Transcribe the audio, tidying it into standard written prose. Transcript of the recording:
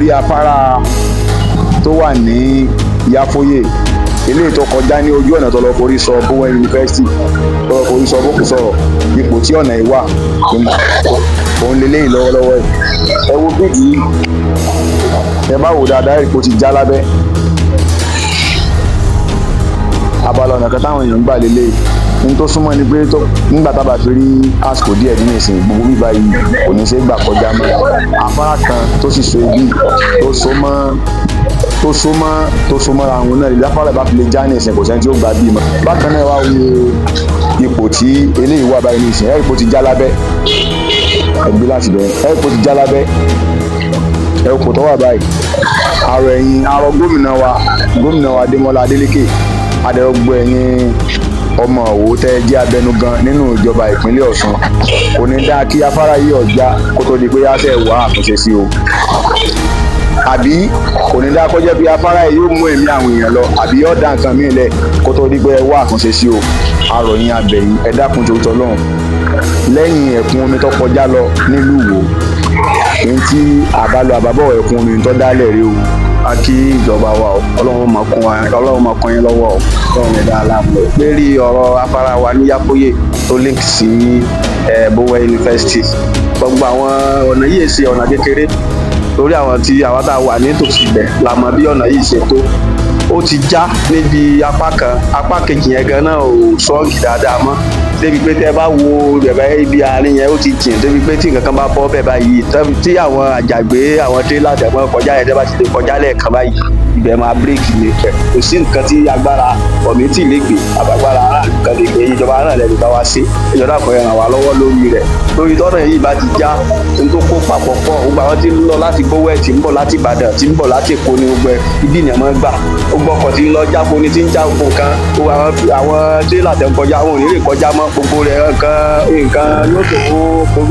Orí afárá tó wà ní Yáfóyè, eléyìí tó kọjá ní ojú ọ̀nà tó lọ forí sọ Bowen University, tó lọ forí sọ bókù sọ̀rọ̀, ipò tí ọ̀nà yìí wà òun leléyìí lọ́wọ́lọ́wọ́ yìí. Ẹ wo bíríìjì yìí, ẹ bá wò dáadáa, ẹ rí pé ó ti já lábẹ́. Abala ọ̀nà kan táwọn èèyàn ń gbà lélẹ̀ ní tó súnmọ́ ni pé tó nígbà tá a bá fi rí àsìkò díẹ̀ nínú ìsìn, gbogbo bíbá yìí kò ní ṣe é gbà kọjá mọ́. Afárá kan tó sì so ibi tó so mọ́ra àwọn náà lè afárá bá fi lè já ní ìsìn, kò sẹ́ni tí ó gbà bí mọ́. Bákan náà, wá wo ipò tí eléyìí wà báyìí ní ìsìn, ẹ rí pé ó ti já lábẹ́. Ẹgbẹ́ láti bẹ̀rẹ̀, ẹ rí pé ó ti já lábẹ́. Ẹ kò tó wà báyìí. Àrò ẹ̀yìn àrò gómìnà wa, gómìnà wa Adémọ́lá Adélékè, adẹ́rọ́gbọ́ ẹ̀yìn ọmọ Òwò tẹ́ ẹ jẹ́ abẹnugan nínú ìjọba ìpínlẹ̀ Ọ̀ṣun, kò ní dáa kí afárá yìí ọ̀já kó tó di pé á ṣe wá àtúnṣe sí o, àbí kò ní dáa kó jẹ́ pé afárá yìí yóò mú ẹ̀mí àwọn èèyàn lọ, àbí yóò dá nǹkan míì lẹ̀ kó tó di pé ẹ wá àtúnṣe sí o. Àròyìn abẹ̀yìn, ẹ dákun torí tọlọ́run. Lẹ́yìn ẹ̀kún omi tó kọjá lọ nílùú Ìwó, èyí tí àbálọ àbábọ̀ ẹ̀kún omi tó dálẹ̀ rí o. A kí ìjọba wa o, Ọlọ́run máa kún wa, Ọlọ́run máa kún yín lọ́wọ́ o, Ọlọ́run ẹ̀dá aláàmú. Lérí ọ̀rọ̀ afárá wa ní Yáfóyè tó link sí Bowen University, gbogbo àwọn ọ̀nà yìí ṣe ọ̀nà kékeré, torí àwọn tí àwọn tá a wà nítòsí ibẹ̀ la mọ̀ bí ọ̀nà yìí ṣe tó. Ó ti já níbi apá kan, apá kejì yẹn gan náà ò strong dáadáa mọ́, débi pé tẹ́ bá wo bẹ̀bẹ̀ ibi àárín yẹn, ó ti jìn débi pé tí nǹkan kan bá bọ́ bẹ̀ báyìí, tí àwọn àjàgbé, àwọn tírélà tẹ̀gbọ́n kọjá yẹn, tẹ́ bá ti lè kọjá lẹ́ẹ̀kan báyìí, ibẹ̀ máa break ni. Kò sí nǹkan tí agbára community lè gbé, àbágbára aráàlú kan lè gbé. Ìjọba náà lè bá wa ṣe. Ìjọba kan ràn wá lọ́wọ́ lórí rẹ̀, lórí tọ́nà yìí bá ti já, ohun tó kó papọ̀ pọ̀. Gbogbo àwọn tí ń lọ láti Bowen, tí ń bọ̀ láti Ìbàdàn, tí ń bọ̀ láti Èkó ní gbogbo ẹ̀, ibi ìyẹn máa ń gbà. Gbogbo ọkọ̀ tí ń lọ jáfo ni tí ń já gbogbo nǹkan, gbogbo àwọn tírélà tẹ̀ ń kọjá, àwọn ò ní lè kọjá mọ́. Gbogbo rẹ̀, nǹkan nǹkan yóò tó.